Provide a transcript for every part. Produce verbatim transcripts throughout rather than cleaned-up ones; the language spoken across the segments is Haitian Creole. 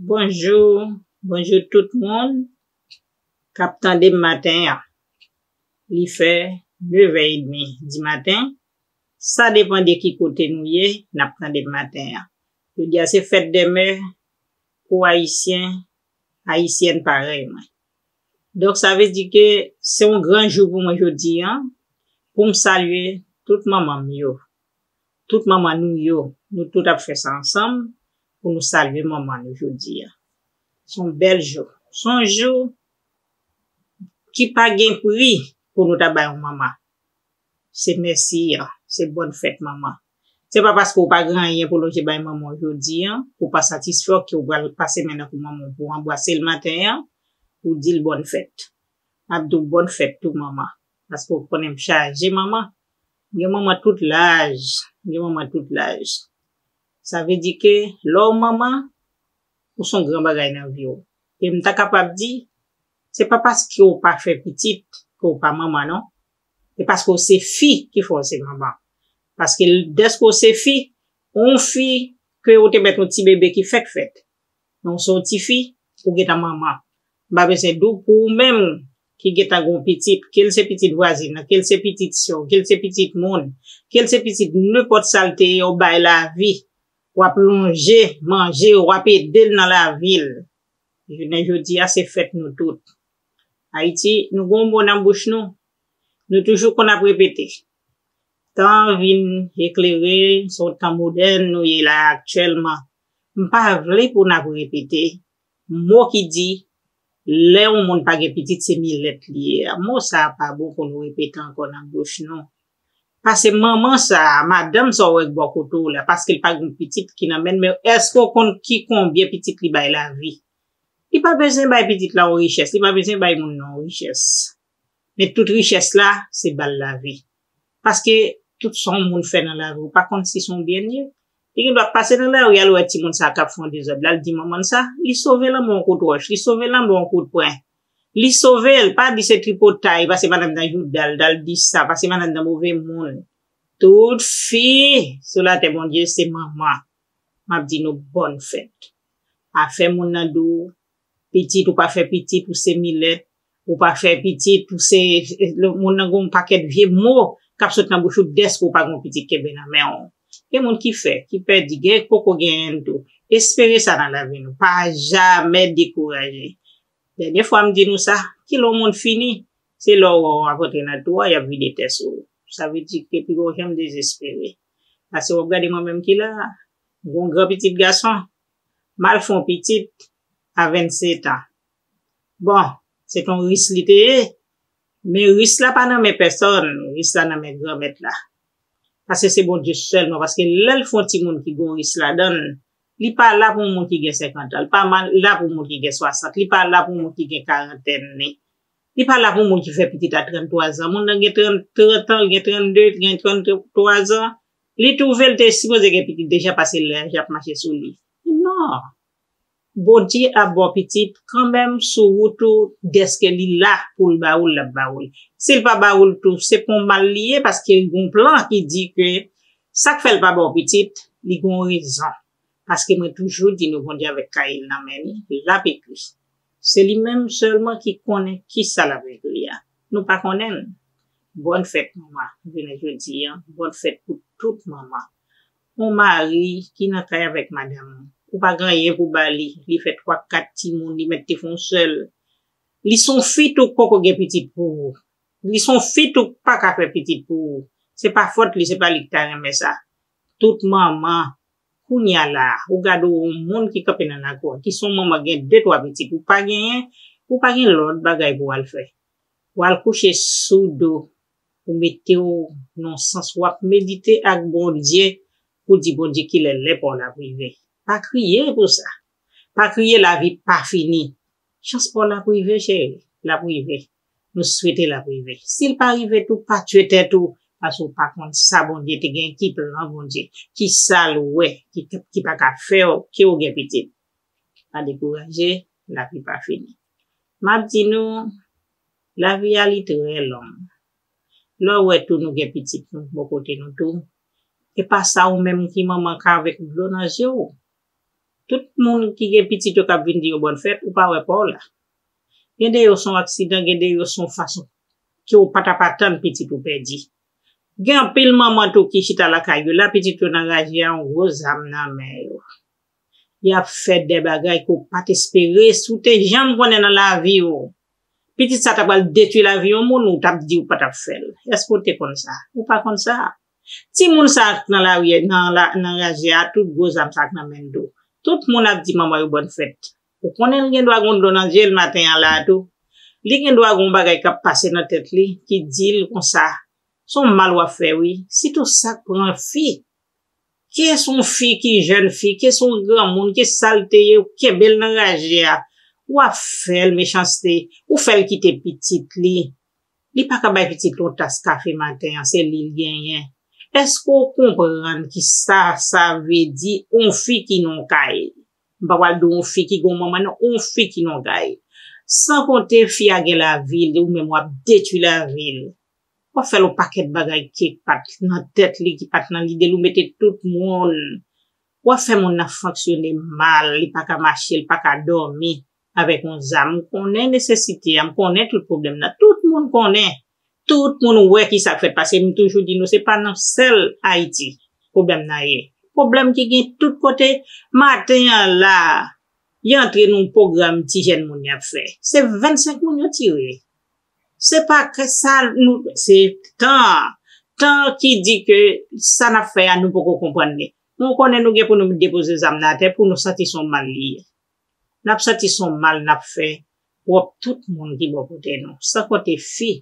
Bonjou, bonjou tout moun k ap tande m maten an. Li fè nevè edmi di maten. Sa depann de ki kote nou ye, n ap tande m maten an. Jodi a se fèt dè mè pou Ayisyen, Ayisyèn parèy mwen. Donk, sa vle di ke se yon gran jou pou mwen jodi a, pou m salye tout manman m yo. Tout manman nou yo, nou tout ap fè sa ansanm pou nou salye manman nou jodi a. Se yon bèl jou. Se yon jou ki pa gen pri pou nou ta bay yon manman. Se mèsi an, se bòn fèt manman. Se pa paske w pa gen anyen pou lonje bay manman w jodi a, pou w pa satisfè w ke w pral pase men nan kou manman w pou w anbrase l maten an, pou w di l bòn fèt. M ap di w bòn fèt tou manman, paske w konnen m chaje manman. M gen manman tout laj, m gen manman tout laj. Sa vle di ke lè w manman, ou se yon gran bagay nan vi w. E m ta kapab di, se pa paske w pa fè pitit ke w pa manman non. E paske w se fi ki fè w se manman. Paske dèske w se fi, yon fi ke w te mèt yon ti bebe ki fèk fèt. Men w se yon ti fi, ou gentan manman. M pa bezwen di w pou ou menm ki gentan gen yon pitit, ke l se pitit vwazin nan, ke l se pitit sè w, ke l se pitit moun, ke l se pitit nenpòt sa l te ye, w bay lavi, w ap lonje manje, w ap ede l nan lavi l. Jounen jodi a, se fèt nou tout. Ayiti, nou gen yon mo nan bouch nou, nou toujou konn ap repete. Tan an vin eklere, se yon tan modèn nou ye la aktyèlman. M pa vle pou n ap repete mo ki di, lè yon moun pa gen pitit, se milèt li ye a. Mo sa a pa bon pou nou repete ankò nan bouch nou. Pase manman sa a, madanm sa w wè k bò kote w la, paske l pa gen pitit ki nan men l, men èske w konn ki konbyen pitit li bay lavi? Li pa bezwen bay pitit la yon richès, li pa bezwen bay moun nan yon richès. Men tout richès la, se ba l lavi. Paske tout sa yon moun fè nan lavi, ou pa konn si se yon byen l ye. Li gen dwa pase nan lari, al wè timoun sa k ap fè yon dezòd la, l di manman l sa, li sove l anba yon kout wòch, li sove l anba yon kout pwen. Li sove l, pa di se tripotay, pase madanm nan jouda l, dal di sa, pase madanm nan move moun. Tout fi sou latè Bondye se manman. M ap di nou bòn fèt. Afè moun nan di w, pitit, ou pa fè pitit, ou se milèt, ou pa fè pitit, ou se, moun nan gen yon pakèt vye mo k ap sot nan bouch ou dèske ou pa gen yon pitit kenbe nan men w. Gen moun ki fè, ki pèdi, gen k poko genyen l tou. Espere sa nan lavi nou. Pa jamè dekouraje. Dènye fwa m di nou sa, kilè yon moun fini, se lè w wè w ap antre nan twou a, y ap vide tè sou ou. Sa vle di ke pi gon janm dezespere. Paske w ap gade mwen menm ki la, m gen yon gran pitit gason, m al fè yon pitit a vennsetan. Bon, se t on ris li te ye, men ris la pa nan men pèsòn, ris la nan men Granmèt la. Paske se Bondye sèlman, paske lè l fè yon timoun ki gen yon ris ladan l, li pa la pou yon moun ki gen senkant an, li pa la pou yon moun ki gen swasant, li pa la pou yon moun ki gen karantèn li. Li pa la pou yon moun ki fè pitit a tranntwa zan. Moun nan gen trant, trant an, li gen trannde, li gen tranntwa zan. Li twouve l te sipoze gen pitit deja pase laj ap mache sou li. Non. Bondye ap ba w pitit kanmenm sou wout ou dèske li la pou l ba ou l, l ap ba ou l. Si l pa ba ou l tou, se pa yon mal li ye, paske l gen yon plan ki di ke sa k fè l pa ba w pitit, li gen yon rezon. Paske mwen toujou di nou Bondye avèk kaye l nan men li, l ap ekri. Se li menm sèlman ki konnen kisa l ap ekri a. Nou pa konnen l. Bòn fèt manman, jounen jodi a, bòn fèt pou tout manman. Yon mari ki nan kay avèk madanm ou, ou pa gen anyen pou ba li, li fè twa kat timoun, li mèt te fè yon sèl. Li se yon fi tou k poko gen pitit pou ou. Li se yon fi tou k pa ka fè pitit pou ou. Se pa fòt li, se pa li k ta renmen sa. Tout manman, kounye a la a, ou gade yon moun ki kanpe nan lakou a, ki se yon manman gen de twa pitit, ou pa genyen, ou pa gen lòt bagay pou w al fè. W al kouche sou do, ou mete w nan sans w ap medite ak Bondye pou di Bondye kilè lè pa w l ap rive. Pa kriye pou sa. Pa kriye, lavi pa fini. Chans pa w l ap rive, cheri, l ap rive. Nou swete l ap rive. Si l pa rive tou, pa tye tèt ou, paske w pa konn sa Bondye te gen, ki plan Bondye, ki sa l wè, ki, ki pa ka fè w, ke w gen pitit. Pa dekouraje, lavi pa fini. M ap di nou, lavi a li trè long. Lè w wè tou nou gen pitit nou bò kote nou tou, e pa sa ou menm ki manman ka avèk dlo nan je w. Tout moun ki gen pitit yo k ap vin di yo bòn fèt, ou pa wè pa w la. Gen de yo se yon aksidan, gen de yo se yon fason ke w pa t ap atann pitit ou pèdi. Gen anpil manman tou ki chita lakay yo la, pitit yo nan raje a, yon gwo zam nan men yo. Y ap fè de bagay ke w pa t espere, si w te janm konnen nan lavi w. Pitit sa ta pral detwi lavi yon moun, ou t ap di w pa t ap fè l. Èske w te konn sa? Ou pa konn sa. Timoun sa k nan lari, nan la, nan raje a, tout gwo zam sa k nan men l tou. Tout moun ap di manman yo bòn fèt. Ou konnen l gen dwa gen dlo nan je l maten an la a tou. Li gen dwa gen yon bagay k ap pase nan tèt li ki di l konsa, se yon mal w ap fè wi. Sitou sa k pran fi. Ke se yon fi ki jèn fi, ke se yon granmoun, ke sa l te ye, ou kenbe l nan raje a. W ap fè l mechanste, ou fè l kite pitit li. Li pa ka bay pitit li yon tas kafe maten an, se li l genyen. Èske w konprann ki sa sa vle di, yon fi ki nan yon kay? M pa pral di w yon fi ki gen yon manman, non, yon fi ki nan yon kay. San konte fi a gen lavi l, ou menm w ap detwi lavi l. W ap fè l yon pakèt bagay ki pa t nan tèt li, ki pa t nan lide l, ou mete tout moun. W ap fè moun nan fonksyone mal, li pa ka mache, li pa ka dòmi avèk yon zam. M konnen nesesite a, m konnen tout pwoblèm nan. Tout moun konnen. Tout moun wè ki sa k fèt pase. M toujou di nou, se pa nan sèl Ayiti pwoblèm nan ye. Pwoblèm ki gen tout kote. Maten an la, y antre nan yon pwogram ti jèn moun y ap fè. Se vennsenk moun yo tire. Se pa ke sa nou, se tan. Tan ki di ke sa n ap fè a, nou poko konprann li. Nou konnen nou gen pou nou depoze zam nan atè pou nou santi se yon mal li ye. N ap santi se yon mal n ap fè pwòp tout moun ki bò kote nou, san konte fi,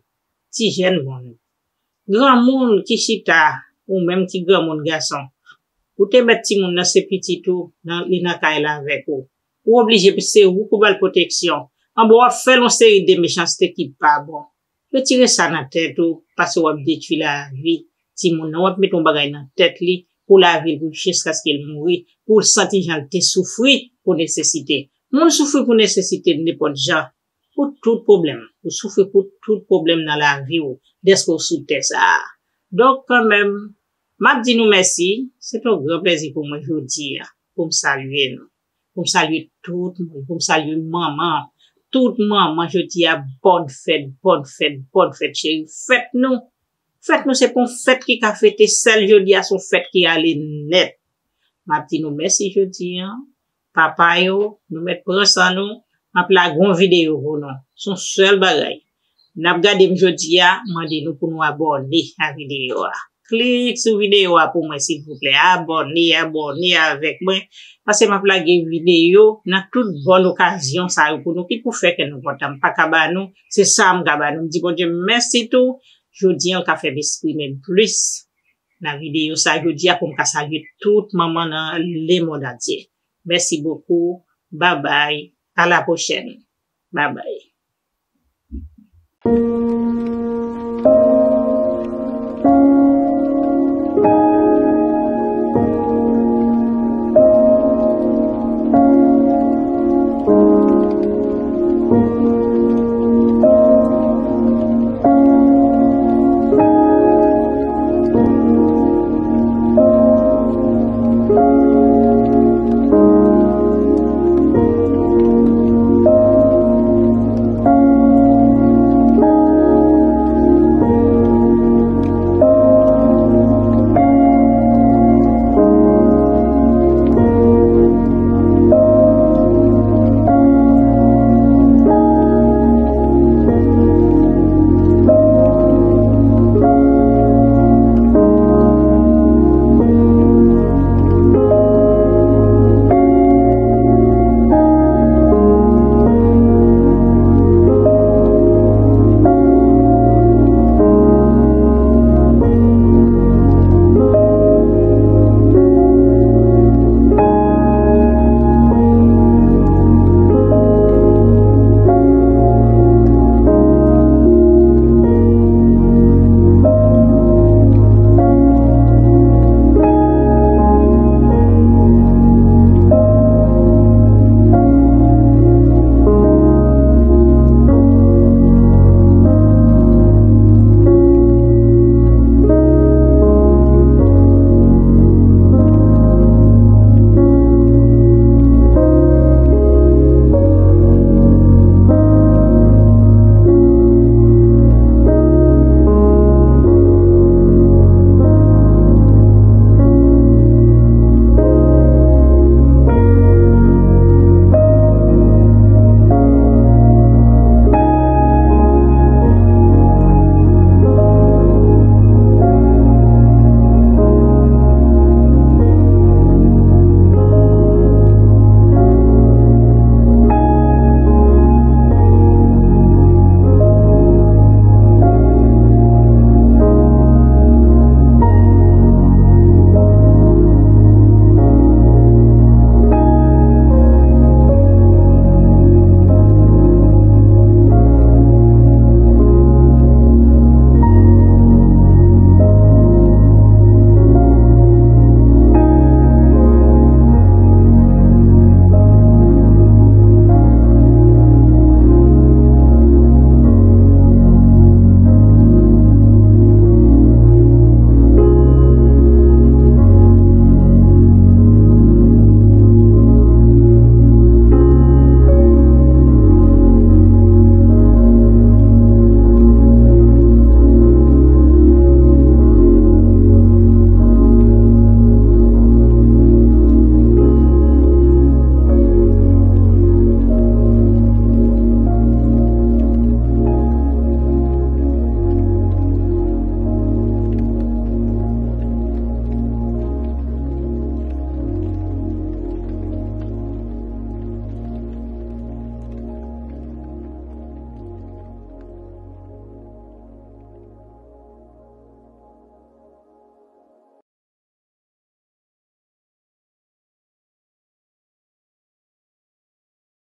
ti jèn moun, granmoun ki chita, ou menm ki granmoun gason. Ou te mèt timoun nan se pitit ou, nan, li nan kay la avèk ou. Ou oblije se ou pou ba l pwoteksyon. Anben w ap fè l yon seri de mechanste ki pa bon. Retire sa nan tèt ou, paske w ap detwi lavi timoun nan. W ap mete yon bagay nan tèt li pou lavi l, pou jiskaske l mouri, pou l santi jan l te soufri pou nesesite. Moun soufri pou nesesite nenpòt jan, pou tout pwoblèm. Ou soufri pou tout pwoblèm nan lavi w, dèske w sou tè sa a. Donk, kanmenm, m ap di nou mèsi. Se te yon gran plèzi pou mwen jodi a, pou m salye nou. Pou m salye tout moun, pou m salye manman. Tout manman, jodi a, bòn fèt, bòn fèt, bòn fèt, cheri. Fèt nou, fèt nou se pa yon fèt ki ka fete sèl jodi a, se yon fèt ki ale nèt. M ap di nou mèsi jodi a. Papa yo, nou mèt pran san nou. M ap lage yon videyo pou nou. Se yon sèl bagay. N ap gade m jodi a, mande nou pou nou abòne a videyo a. Klik sou videyo a pou mwen, silvouplè. Abòne, abòne avèk mwen. Paske m ap lage videyo nan tout bòn okazyon sa yo pou nou, ki pou fè kè nou kontan. M pa ka ba nou, se sa m ka ba nou. M di Bondye mèsi tou. Jodi a, l ka fè m eksprime m plis nan videyo sa jodi a pou m ka salye tout manman nan lemonn antye. Mèsi bokou. Babay. A la pwochèn. Babay.